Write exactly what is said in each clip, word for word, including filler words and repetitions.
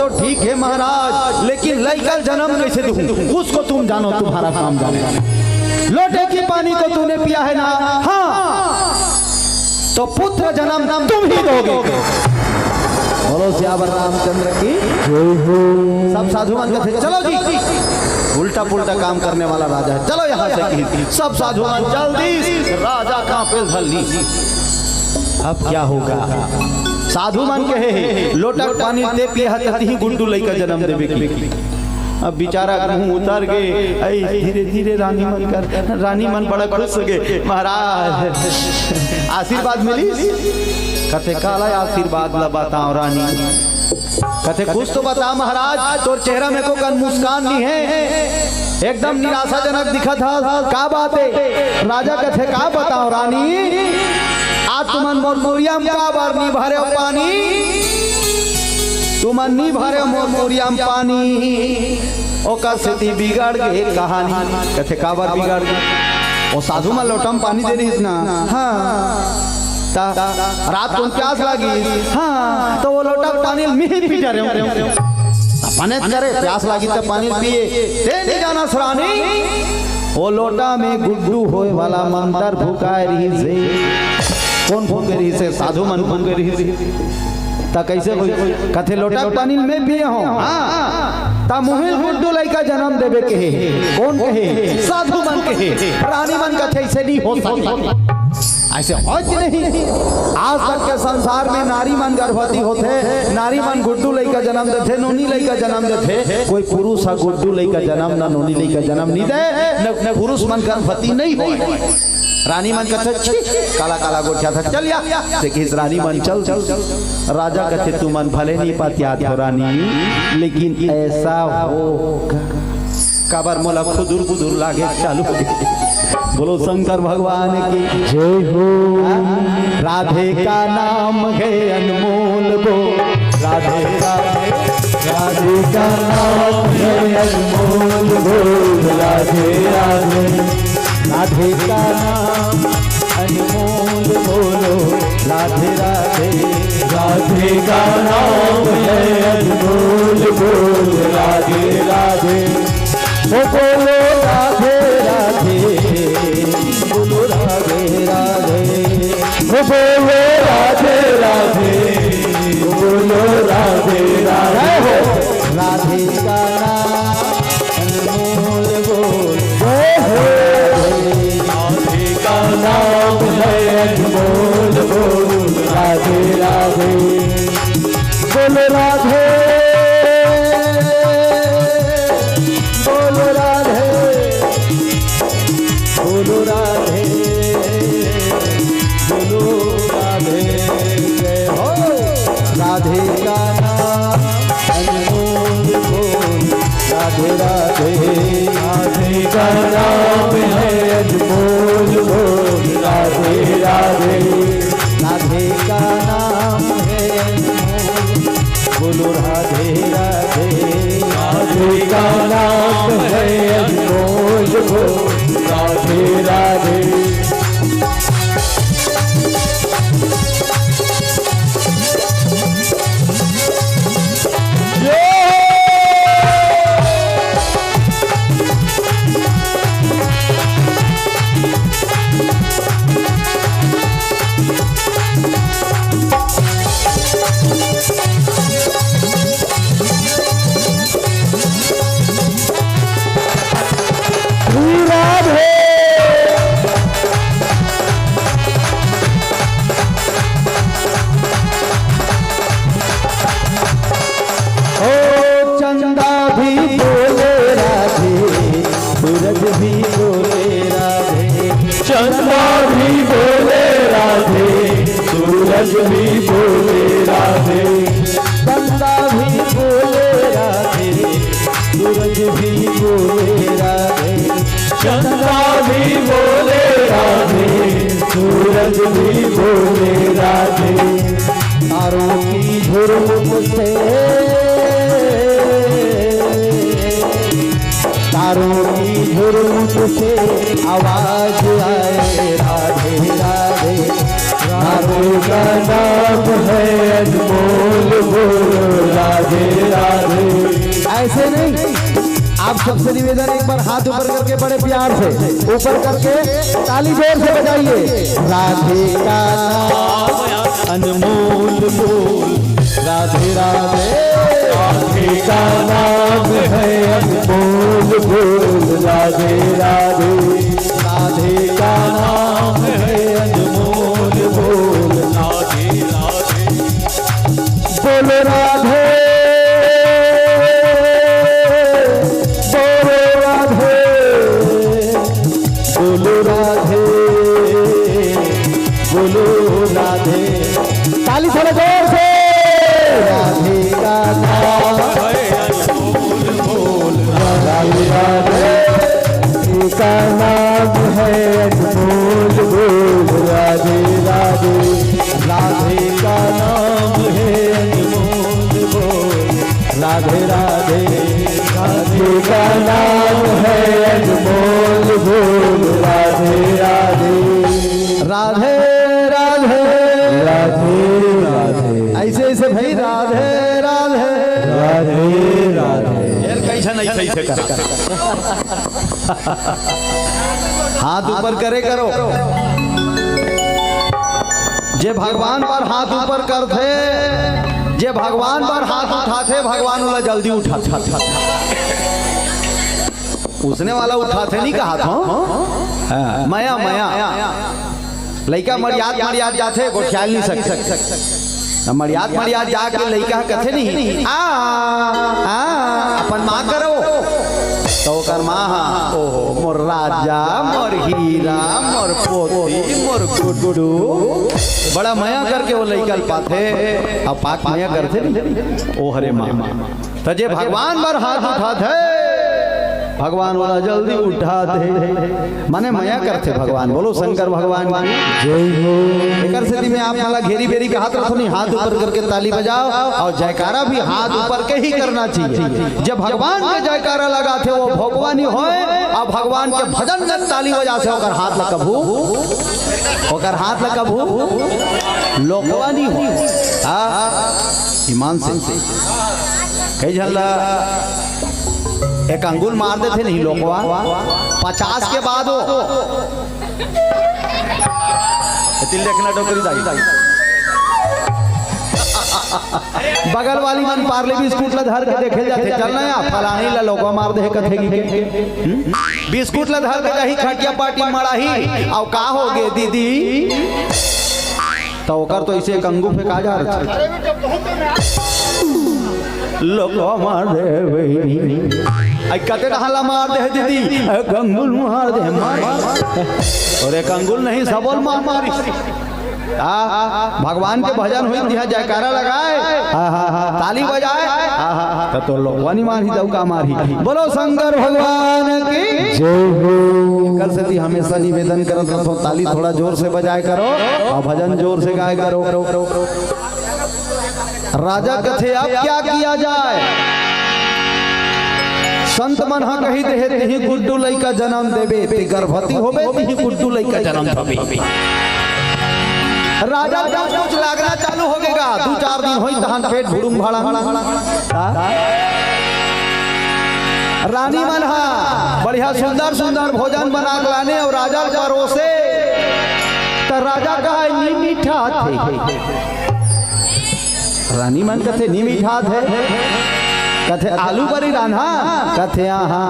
तो ठीक है महाराज, लेकिन लइका जन्म कैसे दूं, उसको तुम जानो, तुम्हारा काम जाने। लोटे की पानी को तूने पिया है ना? हाँ। तो पुत्र जन्म तुम ही दोगे। बोलो सियावर रामचंद्र की। जय हो। सब साधु मन कहते, चलो जी, उल्टा पुल्टा काम करने वाला राजा है, चलो यहाँ से। सब साधु मन जल्दी राजा का पे धर ली। अब क्या होगा? साधु मन कहे, लोटा पानी ते पिए हत ही गुड्डू लइका जन्म देवे की। अब बेचारा मुंह उतर गए। ऐ धीरे धीरे रानी मन कर, रानी मन बड़ा खुश हो गए। महाराज, आशीर्वाद मिली? कथे, काला आशीर्वाद ला बताओ रानी। कथे, कुछ तो बता महाराज, तोर चेहरा में को कन मुस्कान नहीं है, एकदम निराशाजनक दिखत हस, का बात है? राजा कथे, का बताओ रानी, आज तुमन मोर मुरिया म का बार नी भरे पानी? तुमन नी भरे मोर मुरिया म पानी, ओकर सेती बिगड़ गे कहानी। कथे, का बार बिगड़ गे? ओ साधु मन लोटा म पानी दे रहिस ना। हाँ। ता रात को प्यास लागी। हाँ, तो वो लोटा पानी में ही पी जा रहे हो। अपने करे प्यास लागी तो पानी पिए। ते नहीं जाना सरानी। वो लोटा में गुड्डू होए वाला मंतर फुकाए रहिस हे। कौन फूंके रहिस हे? साधु मन फूंके रहिस हे। ता कैसे होई? कथे लोटा पानी में पिए हो। हाँ। ता मुहिल गुड्डू लइका जन्म देवे के हे। कौन कहे? साधु मन कहे। रानी मन कथे, ऐसे नहीं हो सकता। ऐसे हो कि नहीं? आज तक के संसार में नारी मन गर्भवती होथे, नारी मन गुड्डू लइका जन्म देथे, नोनी लइका जन्म देथे। कोई पुरुष ह गुड्डू लइका जन्म, ना नोनी लइका जन्म नहीं दे, न पुरुष मन गर्भवती नहीं होय। रानी मन कथे, "छी, काला काला गोठिया था, चल या।" से किस रानी मन चल दी। राजा कथे, "तुमन भले नहीं पातियात हो रानी, लेकिन ऐसा होगा।" काबर मोला खुदुर बुदुर लागे चालू हो गे। बोलो शंकर भगवान की। जय हो। राधे का नाम है अनमोल बोल। राधे राधे। राधे का नाम है अनमोल बोल। राधे राधे। राधे का नाम अनमोल बोलो। राधे राधे। राधे का नाम है अनमोल बोल। राधे राधे। ओ बोलो राधे राधे। बोलो राधे राधे। ओ बोलो राधे राधे। बोलो राधे राधे। राधे का नाम अनमोल बोल। जय हो। राधे का नाम है अनमोल बोल। राधे राधे। बोलो राधे। बोलो राधे। बोलो राधे। बोलो राधे। जय हो। राधे का नाम अनमोल बोल। राधे राधे। राधे का नाम है अनमोल बोल। राधे राधे। राधे का नाम है अनमोल। बोलो राधे राधे। राधे का नाम है अनमोल बोल। राधे राधे। ओ चंदा भी बोले राधे, सूरज भी बोले राधे। चंदा भी बोले राधे, सूरज भी बोले राधे। चंदा भी बोले राधे, सूरज भी बोले राधे। चंदा भी बोले राधे, सूरज भी बोले राधे। तारों की झुरमुट से, तारों की झुरमुट से आवाज आए, राधे राधे। राधे का नाम है अनमोल बोल। राधे राधे। ऐसे नहीं, आप सबसे निवेदन, एक बार हाथ ऊपर करके बड़े प्यार से ऊपर करके ताली जोर से बजाइए। राधे का नाम अनमोल बोल, राधे राधे। राधे का नाम है अनमोल बोल, राधे राधे। राधे का नाम है अनमोल बोल, राधे राधे। बोलो राधे, बोलो राधे, बोलो राधे, बोलो राधे। ताली थोड़ा जोर से। राधे का नाम है अनमोल बोल, राधे राधे। राधे का नाम है अनमोल बोल, राधे राधे। राधे का नाम है अनमोल बोल, राधे राधे। राधे का नाम है अनमोल बोल, राधे राधे। राधे राधे। राधे राधे। ऐसे ऐसे भाई, राधे राधे। राधे राधे। यार, कैसा नहीं सही से करा। हाथ ऊपर करे करो। जे भगवान पर हाथ ऊपर करथे, जे भगवान पर हाथ उठाथे, भगवान ओला जल्दी उठाथे। उसने वाला उठाथे नहीं कहा था। हाँ, मया, मया। लइका मरियात मरियात जाथे, गोठियाल नहीं सकथे। अब मरियात मरियात जाके लइका ह कथे नहीं, "आ, आ, अपन माँ करो।" तो ओकर माँ ह, "ओहो, मोर राजा, मोर हीरा, मोर पोती, मोर गुड्डू।" बड़ा मया करके वो लइका ल पाथे। अब पाक मया करथे नहीं, "ओ हरे माँ।" त जे भगवान बर हाथ उठाथे, भगवान ओला जल्दी उठाथे, माने मया करथे भगवान। बोलो शंकर भगवान की जय हो। एकर सेती मैं आप मन ला घेरी बेरी कहत रथों, नहीं, हाथ ऊपर करके ताली बजाओ, और जयकारा भी हाथ ऊपर के ही करना चाहिए। जब भगवान के जयकारा लगाथे, वो भोकवा नहीं होय, और भगवान के भजन में ताली बजाथे, ओकर हाथ ला कभू, ओकर हाथ ला कभू लोकवा नहीं होय। हाँ, ईमान से। कई झन ला एक अंगुल मार देथे नहीं लोकवा, पचास के बाद हो। तिल देखना डोकरी दाई। बगल वाली मन पार्ले बिस्कुट ला धर के देखे जाथे, "चल ना या, फलानी ला लोकवा मार दे कथे की के।" हम्म? बिस्कुट ला धर के जाही, खटिया पाटी मड़ाही, "अउ का हो गे दीदी?" त ओकर तो ऐसे एक अंगू फेंका जा रहा। लोकवा मार दे बहिनी। आई कते कहाँ ला मार दे दीदी? एक अंगुल मार दे मार। और एक अंगुल नहीं, सबोल मार मारी। आ, भगवान के भजन होई, तिहा जयकारा लगाए, ताली बजाए, त तो लोकवा नहीं मारही, तउ का मारही। बोलो शंकर भगवान की जय हो। एकर सेती हमेशा निवेदन करत रथों, ताली थोड़ा जोर से बजाए करो और भजन जोर से गाए करो। राजा कथे, "अब क्या किया जाए?" संत मन ह कही दे हे, "तिही गुड्डू लइका जन्म देबे, ते गर्भवती होबे, तिही गुड्डू लइका जन्म देबे।" राजा जब कुछ लागना चालू हो गेगा, दू चार दिन होई, तहन पेट भुड़ुम भाड़ा। रानी मन ह बढ़िया सुंदर सुंदर भोजन बना के लाने और राजा ल परोसे, त राजा कहा, "नी मीठा थे।" रानी मन कथे, "नी मीठा थे।" कथे, "आलू बरी रान्हा।" कथे, "आहा।"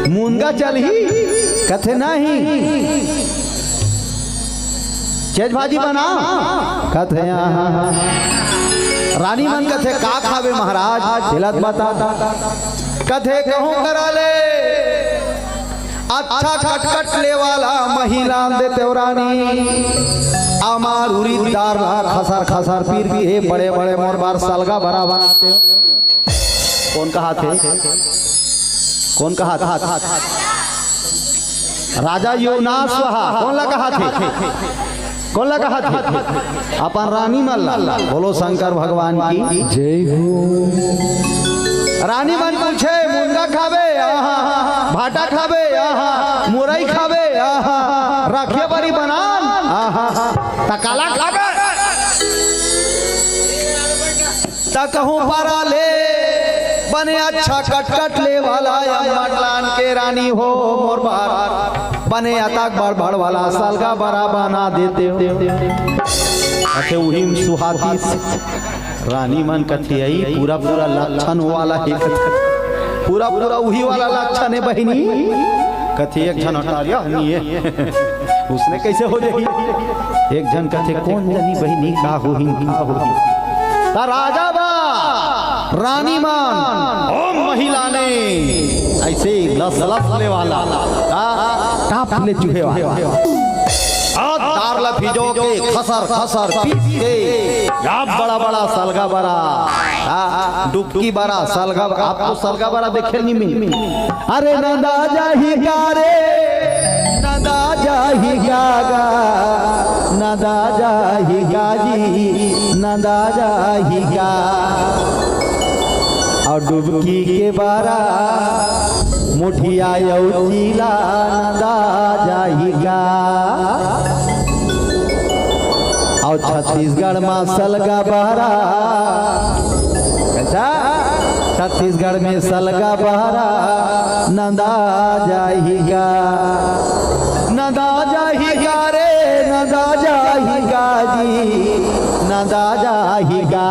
"मुनगा चलही?" कथे, "नहीं।" "चेज भाजी बना?" कथे, "आहा।" रानी मन कथे, "का खाबे महाराज?" तिलत बता। कथे, "कहूँ करा ले, अच्छा कटकट ले वाला महिला दे तेवरानी, अमार उरीद दार ला खसर खसर पीर के बड़े बड़े मोर बार सलगा बना बनाते।" कौन कहा थे? कौन कहा था? राजा यो ना स्वाहा। कौन ला कहा थे? कौन ला कहा थे? अपन रानी मन ला। बोलो शंकर भगवान की जय हो। रानी मन पूछे, "मुनगा खाबे?" "आहा।" "भाटा खाबे?" "आहा।" "मुरई खाबे?" "आहा।" "राखिया बारी बनान?" "आहा।" "त काला खाबे?" त कहूँ पारा ले बने अच्छा कटकट ले वाला अम्मटलान के रानी हो मोर बर, बने अतक बड़ बड़ वाला सलगा बरा बना देते। अथे उही में सुहाती रानी मन कथे, "अई पूरा पूरा लक्षण वाला हे।" पूरा पूरा उही वाला लक्षण हे बहिनी। कथे, "एक झन अटारिया हनी हे।" उसने कैसे हो जाही? एक झन कथे, "कोन जनी बहिनी का होही, का होही?" त राजा बा, रानी मन, ओ महिला ने ऐसे लस लस ले वाला, का, कांप ले चुहे वाला। आ दार ला फिजो के, खसर खसर पीस के, या बड़ा बड़ा सलगा बरा, आ, डुबकी बरा, सलगा बरा, आप तो सलगा बरा देखे नहीं मिल। अरे नंदा जाही गा रे, नंदा जाही गा गा, नंदा जाही गा जी, नंदा जाही गा। अउ डुबकी के बरा, मुठिया अउ चीला, नंदा जाही गा। अउ छत्तीसगढ़ मा सलगा बरा, अच्छा, छत्तीसगढ़ में सलगा बरा नंदा जाही गा, नंदा जाही गा रे, नंदा जाही गा जी, नंदा जाही गा।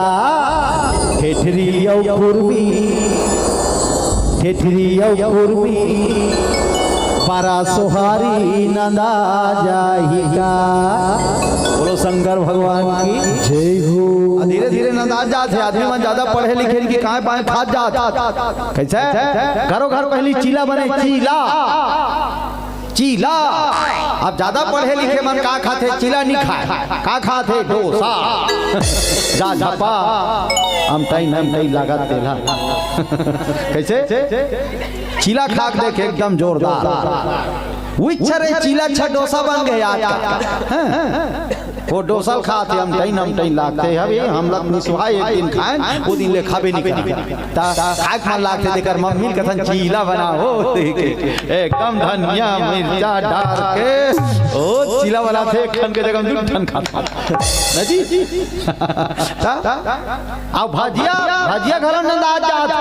ठेठरी अउ कुर्मी, ठेठरी अउ कुर्मी, बरा सोहारी नंदा जाही गा। बोलो शंकर भगवान की जय हो। धीरे धीरे नंदा जात हे, आदमी मन ज्यादा पढ़े लिखे कि काय पाए खात जात। कैसे? घरो घर पहली चीला बने, चीला, चीला। अब ज्यादा पढ़े लिखे मन का खाथे? चीला नहीं खाए। का खाथे? डोसा, जा झपा, अमटई नमटई लागत तेला। कैसे? चीला खाक देख एकदम जोरदार। उच्छरे चीला अच्छा डोसा बन गए आज का। हाँ। वो डोसा ल खाथे, अमटई नमटई लागथे। अभी हम लोग निसुहा एक दिन खाएन, वो दिन ले खाबे नहीं करन। ता खाए के मन लागथे, तेकर मम्मी ल कथन चीला बना हो, देखे एकदम धनिया मिर्चा डाल के, ओ चीला बनाथे, एक ठन के जगह में दू ठन खाथे। ना जी? ता अउ भजिया, भजिया घलो नंदा जात।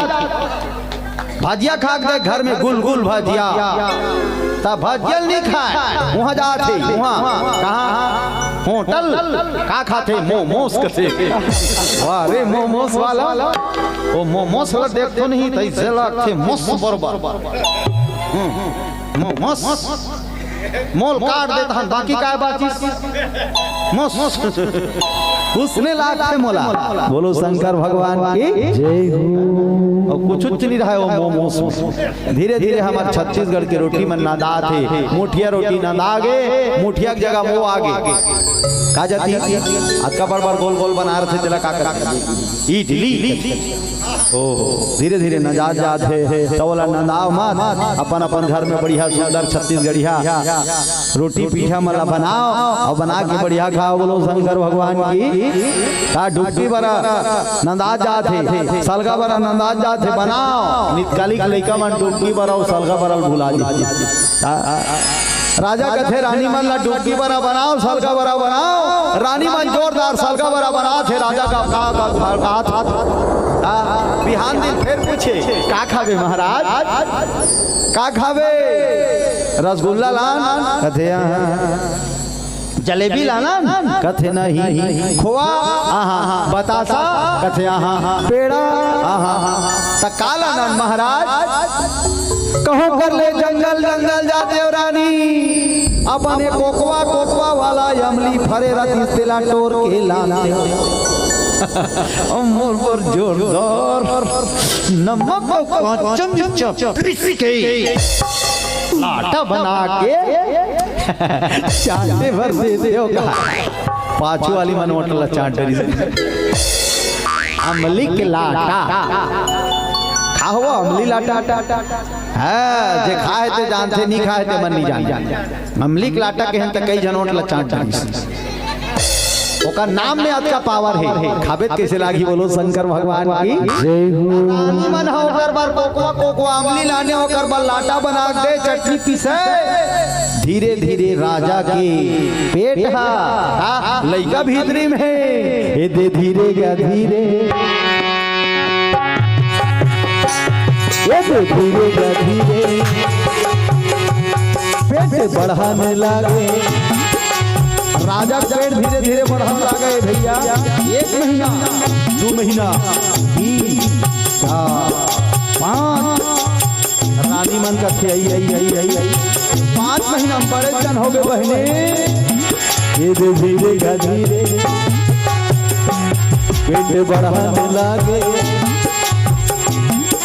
भजिया खाक देख घर में गुल गुल भजिया। त भजिया ल नहीं खाए, उहाँ जात हे, उहाँ। कहाँ? होटल। का खाथे? मोमोस कथे। वाह रे मोमोस वाला। वो मोमोस ला देख तो नहीं, तइसे लागथे मस्त बरोबर। हम्म, मोमोस। मोल काट देत हन, बाकी काय बाचिस? मस्त। उसने लागथे मोला। बोलो शंकर भगवान की जय हो। अउ कुछ उच्च नहीं रहा है वो मोमोस में। धीरे धीरे हमर छत्तीसगढ़ के रोटी मन नंदात हे। मुठिया रोटी नंदा गे, मुठिया के जगह वो आ गे। का जाती? अतका बड़ बड़ गोल गोल बना रथे, तेला का करथे? इडली। ओहो, धीरे धीरे नंदात जात हे, त ओला नंदाव मत, अपन अपन घर में बढ़िया सुंदर छत्तीसगढ़िया रोटी पीठा मन ला बनाव अउ बना के बढ़िया खाव। बोलो शंकर भगवान की। का डुबकी बरा नंदात जात हे, सलगा बरा नंदात जात हे, बनाव। नितकालिक लइका मन डुबकी बरा अउ सलगा बरा ल भुला जाथे। राजा कथे, "रानी मन ला डुबकी बरा बनाव, सलगा बरा बनाव।" रानी मन जोरदार सलगा बरा बनाथे। राजा का, का, का, का, का, का, का, बिहान दिन फिर पूछे, "का खाबे महाराज? का खाबे? रसगुल्ला लान?" कथे, "हाँ।" "जलेबी लान?" कथे, "नहीं।" "खोवा?" "हाँ।" "बतासा?" कथे, "हाँ।" "पेड़ा?" "हाँ।" "त का लान महाराज?" कहूँ कर ले जंगल जंगल जा देवरानी, अपन ये कोकवा कोकवा वाला अमली फरे रतिस तेला टोर के लान दे। अउ मोर बर जोरदार नमक अउ कांचा मिर्चा पीस के लाटा बना के चाटे भर दे देव का। पाछू वाली मन होटल ला चाट डरी। अमली के लाटा। खाहो अमली लाटा। हाँ, जे खाए ते जानथे, नहीं खाए ते मन नहीं जाने। अमली के लाटा कहेन त कई झन होटल ला चाट डरी। ओकर नाम में अतका पावर हे। खाबे त कैसे लागी? बोलो शंकर भगवान की जय हो। रानी मन ह ओकर बर कोकवा कोकवा अमली लाने, ओकर बर लाटा बना दे, चटनी पीसे। धीरे धीरे राजा के पेट हा, हा, लइका भीतरी में हे। ए दे धीरे गा धीरे। धीरे गा धीरे पेट बढ़ने लागे। राजा के पेट धीरे धीरे बढ़ने लागे भैया। एक महीना, दू महीना, तीन, चार, पाँच। रानी मन कथे, "आई, आई, आई, आई, आई।" पाँच महीना में बड़े जन हो गए बहिनी। ये दे धीरे गा धीरे पेट बढ़ने लागे।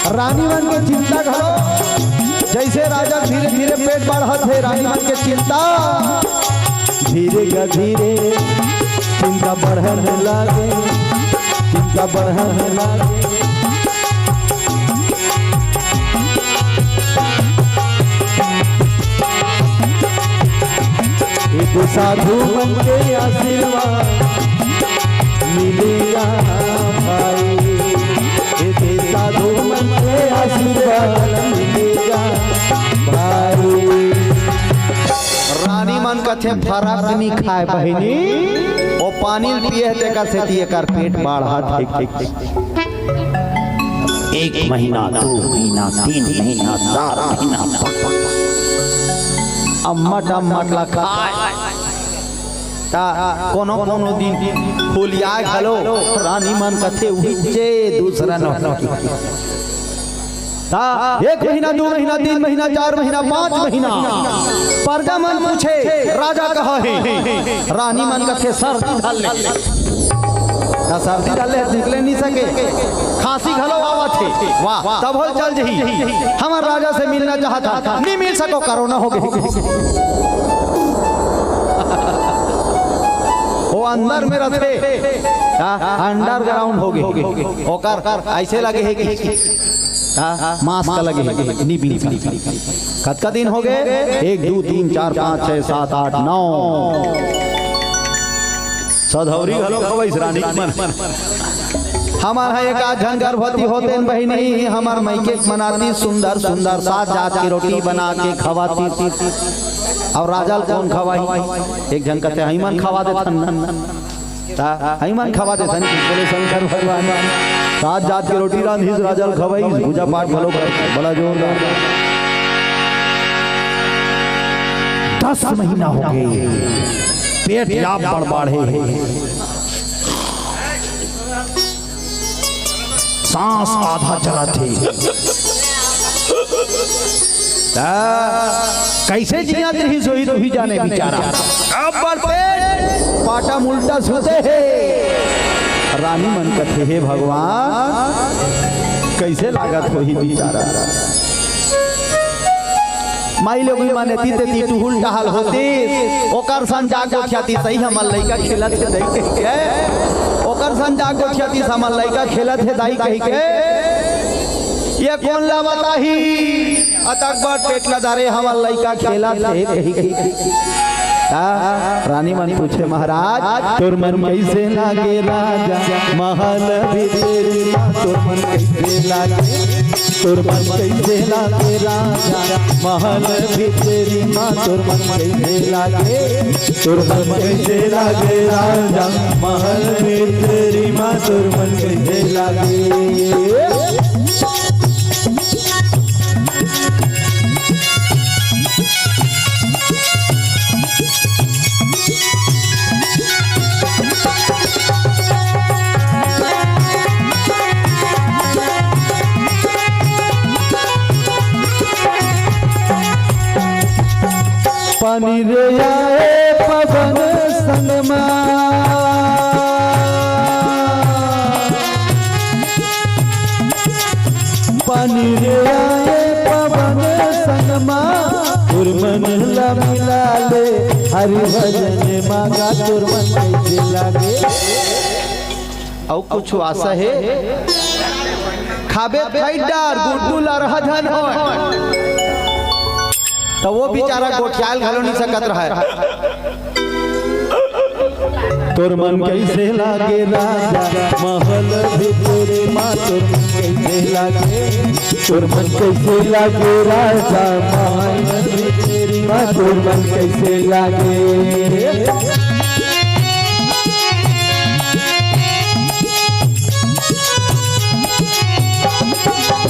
रानी मन के चिंता घलो, जैसे राजा धीरे धीरे पेट बढ़त हे, रानी मन के चिंता धीरे गा धीरे चिंता बढ़ने लागे, चिंता बढ़ने लागे। एक साधु मन के आशीर्वाद मिलेगा भाई, एक साधु मन के आशीर्वाद मिलेगा भाई। रानी मन कथे फरक नी खाय बहिनी, ओ पानी ल पिए हे तेकर सेती एकर पेट बाढ़त हे। एक महीना, दू महीना, तीन महीना, चार महीना, पाँच। अम्मट अम्मट ला खाय। ता कोनो कोनो दिन फुलिया घलो, रानी मन कथे उहिचे दूसरा न। ता एक महीना, दू महीना, तीन महीना, चार महीना, पाँच महीना, परजा मन पूछे, राजा कहाँ हे? रानी मन कथे सर्दी धर ले। ता सर्दी धर ले, निकले नी सके, खांसी घलो आवत हे। वाह, तब हो चल जही, हमर राजा से मिलना चाहत हे, नी मिल सको, कोरोना हो गे। वो अंदर में रथे, हाँ, underground हो गे। ओकर ऐसे लगे हे कि, हाँ, mask लगे हे, नी बिन सकय। कतका दिन हो गे? एक, दू, तीन, चार, पाँच, छः, सात, आठ, नौ। सधौरी घलो खवइस रानी मन। हमर ह एक आध झन गर्भवती होतेन बहिनी, हमर मइके के मनाती सुंदर सुंदर सात जात के रोटी बना के खवाती। अउ राजा ल कोन खवाही? एक झन कथे, "हई मन खवा देथन।" ता हई मन खवा देथन कि बोले शंकर भगवान, सात जात के रोटी रांधिस, राजा ल खवाइस, पूजा पाठ घलो कर, बड़ा जोरदार। दस महीना हो गे, पेट या बड़बाड़े हे, सांस आधा चलत हे। ता कइसे जियत रहिस होही, तुही जाने बिचारा। अब्बड़ पेट पाटा म उल्टा सुते हे। रानी मन कथे, "हे भगवान, कइसे लागत होही बिचारा।" माई लोग भी माने तीते ती टुहुल टहल होतिस, ओकर संग जाग गोठियातिस, "सही हमर लइका खेलत हे दाई" कहिके, ओकर संग जाग गोठियातिस, "हमर लइका खेलत हे दाई" कहिके। ये कोन ला बताही? अतक बड़ पेट ला धरे हमर लइका खेलत हे कहिके। हाँ, रानी मन पूछे, "महाराज, तोर मन कइसे लागे राजा, महल भीतरी मा तोर मन कइसे लागे?" तोर मन कइसे लागे राजा, महल भीतरी मा तोर मन कइसे लागे? तोर मन कइसे लागे राजा, महल भीतरी मा तोर मन कइसे लागे? पानी रे आए पवन संगमा, पानी रे आए पवन संगमा, तोर मन ला मिला ले, हरि भजन मागा, तोर मन कइसे लागे? अउ कुछ आशा हे? खाबे खाई डार, गुड्डू ला रहा झन होय। त वो बिचारा गोठियाल घलो नी सकत रहय। तोर मन कइसे लागे राजा, महल भीतरी मा तोर मन कइसे लागे? तोर मन कइसे लागे राजा, महल भीतरी मा तोर मन कइसे लागे?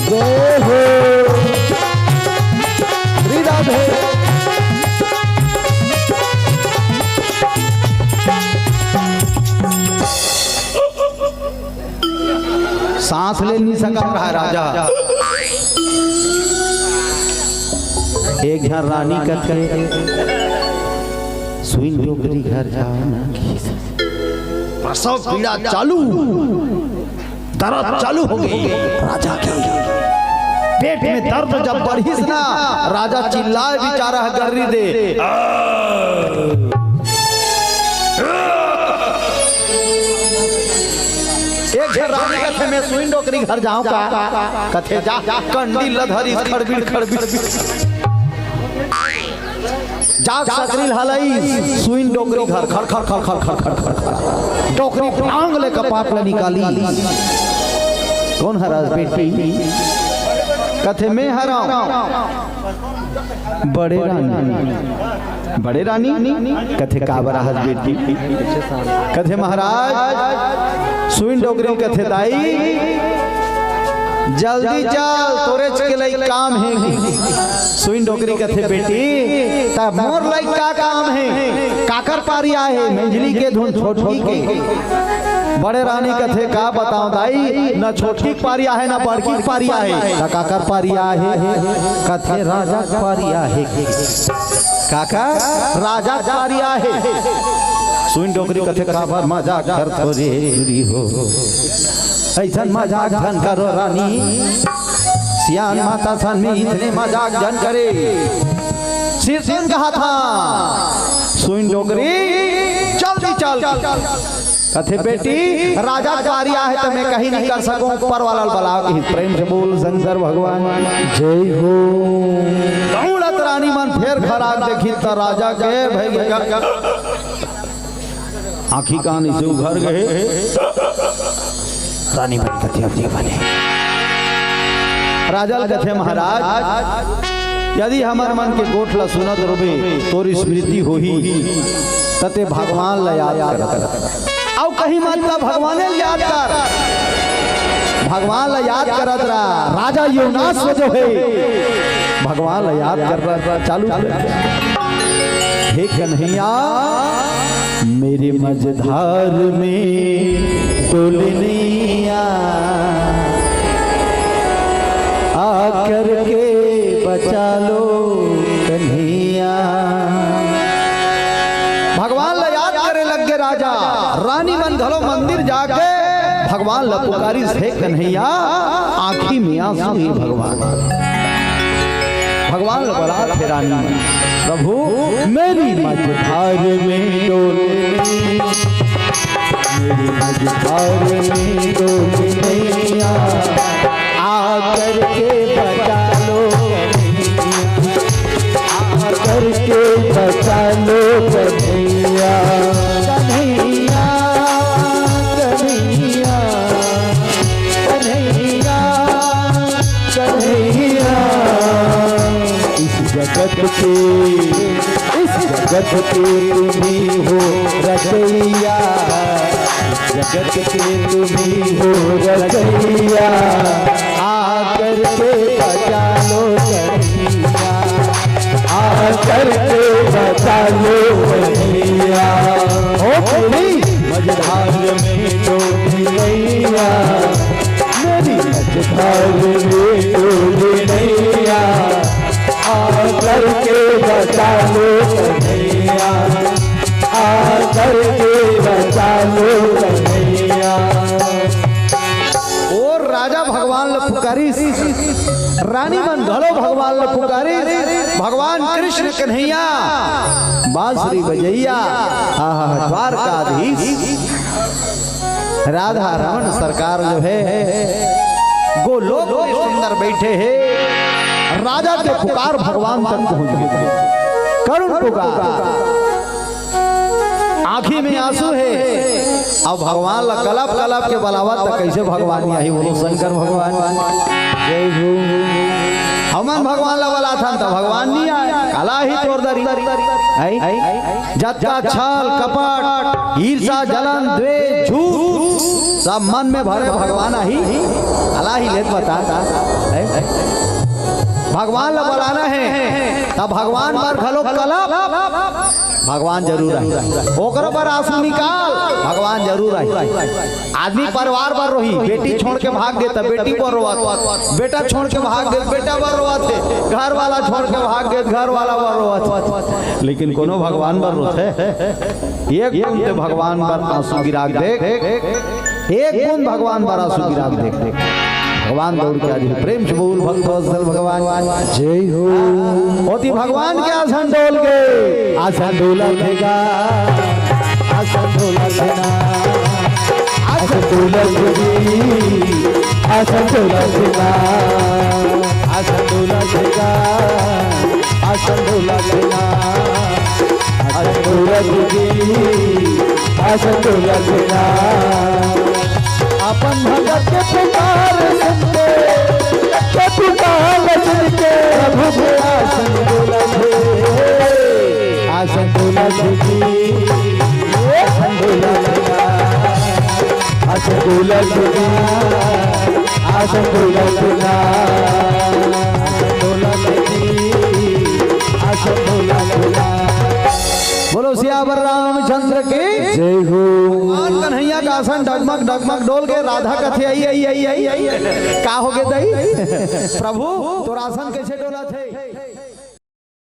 जय हो। सांस ले नहीं सकत रहा राजा। एक झन रानी कथे, "सुइन डोकरी घर जाओ ना।" प्रसव पीड़ा चालू, दर्द चालू हो गई राजा के। पेट में दर्द जब बढ़िस ना, राजा चिल्लाए, बेचारा गर्री दे। एक झन रानी कथे, "मैं सुइन डोकरी घर जाऊं का?" कथे, "जा।" कंडी ल धरिस खड़बिड़ खड़बिड़। जाग सकरी ल हलाइस, सुइन डोकरी घर खड़ खड़ खड़ खड़ खड़ खड़ खड़। डोकरी टांग ले कपाट ल निकालिस। "कोन हरस बेटी?" कथे, "मैं हरंव।" "बड़े रानी।" "बड़े रानी?" कथे, "काबर आहस बेटी?" कथे, "महाराज।" सुइन डोकरी कथे, "दाई, जल्दी चल, तोरेच के लइक काम हे।" सुइन डोकरी कथे, "बेटी, त मोर लइक का काम हे? काकर पारी आहे? मेंझली के धुन छोटकी के?" बड़े रानी कथे, "का बताओं दाई, न छोटकी के पारी आहे, न बड़की के पारी आहे।" "त काकर पारी आहे?" कथे, "राजा के पारी आहे।" "काकर?" "राजा के पारी आहे।" सुइन डोकरी कथे, "काबर मजाक करथो रे टुरी हो? अइसन मजाक झन करो रानी, सियान माता सन में अइसने मजाक झन करे।" सिरसिन कहा था, सुइन डोकरी, "जल्दी चल।" कथे, "बेटी, राजा के पारी आहे त मैं कहीं नहीं कर सकूं, ऊपर वाला ल बलाव।" कही, प्रेम से बोल शंकर भगवान जय हो। दौड़त रानी मन फेर खराक देखी त राजा के भई आँखी कान से उघर गए। रानी मन कथे, "अब देवा ले।" राजा ल कथे, "महाराज, यदि हमर मन के गोठ ल सुनत रबे, तोर स्मृति होही, त तें भगवान ल याद करत रह। अउ कहीं मत का, भगवाने ल याद कर। भगवान ल याद करत रह।" राजा योनास जो हे, भगवान ल याद कर रहा, चालू कर। "हे कन्हैया, मेरे मझधार में डोले नैया, आकर के बचा लो कन्हैया।" भगवान ल याद करे लग गे राजा। रानी मन घलो मंदिर जाके भगवान ल पुकारिस, "हे कन्हैया, आँखी में आंसू हे भगवान।" भगवान ल बलात हे रानी, "प्रभु, मेरी मझधार में डोले, मेरी मझधार में डोले नैया, आकर के बचा लो, आकर के बचा लो कन्हैया।" कन्हैया, कन्हैया, कन्हैया, कन्हैया। इस जगत के, इस जगत के तुम ही हो रचैया, इस जगत के तुम ही हो रचैया। आकर के बचा लो कन्हैया, आकर के बचा लो कन्हैया। ओ मेरी मझधार में डोली नैया, मेरी मझधार में डोली नैया, आकर के बचा लो कन्हैया, आकर के बचा लो कन्हैया। ओ राजा भगवान ल पुकारिस, रानी मन घलो भगवान ल पुकारिस। भगवान कृष्ण कन्हैया बांसुरी बजैया, आहा, द्वारकाधीश राधा रमन सरकार जो हे, गोलोक में सुंदर बैठे हे। राजा के पुकार भगवान तक पहुंच गे, करुण पुकार। आँखी में आंसू हे। अब भगवान ला कलप कलप के बलावत, त कइसे भगवान नी आही? बोलो शंकर भगवान। जय हो। हमन भगवान ला बलाथन त भगवान नी आय। काला ही तोर दरी। आई? जतका छल कपट, ईर्षा, जलन, द्वेष, झूठ, सब मन में भरे भगवान आही? काला ही लेत बता। आई? भगवान ला बलाना हे, त भगवान बर घलो कलप। भगवान जरूर आही। ओकरो बर आंसू निकाल, भगवान जरूर आही। आदमी परिवार बर रोही, बेटी छोड़ के भाग गे त बेटी बर रोवत, बेटा छोड़ के भाग गे त बेटा बर रोवत हे, घर वाला छोड़ के भाग गे त घर वाला बर रोवत हे। लेकिन कोनो भगवान बर रोथे? एक बूंद ते भगवान बर आंसू गिरा के देख, एक बूंद भगवान बर आंसू गिरा के देख। भगवान दौड़ के आ जाही। प्रेम से बोल भक्तवत्सल भगवान जय हो। ओती भगवान के आसन डोल गे। आसन डोलत हे गा, आसन डोलत हे ना, आसन डोलत हे जी, आसन डोलत हे ना, आसन डोलत हे गा, आसन डोलत हे ना, आसन डोलत हे जी, आसन डोलत हे ना। अपन भगत के पुकार सुन के, के पुकार सुन के प्रभु के आसन डोलत हे, आसन डोलत हे जी, आसन डोलत हे ना, आसन डोलत हे ना, आसन डोलत हे ना, आसन डोलत हे जी, आसन डोलत हे ना। बोलो सियावर रामचंद्र की जय हो। भगवान कन्हैया का आसन डगमग डगमग डोल गे। राधा कथे, "आई, आई, आई, आई, आई।" का हो गे दई? प्रभु, तोर आसन कैसे डोलत हे?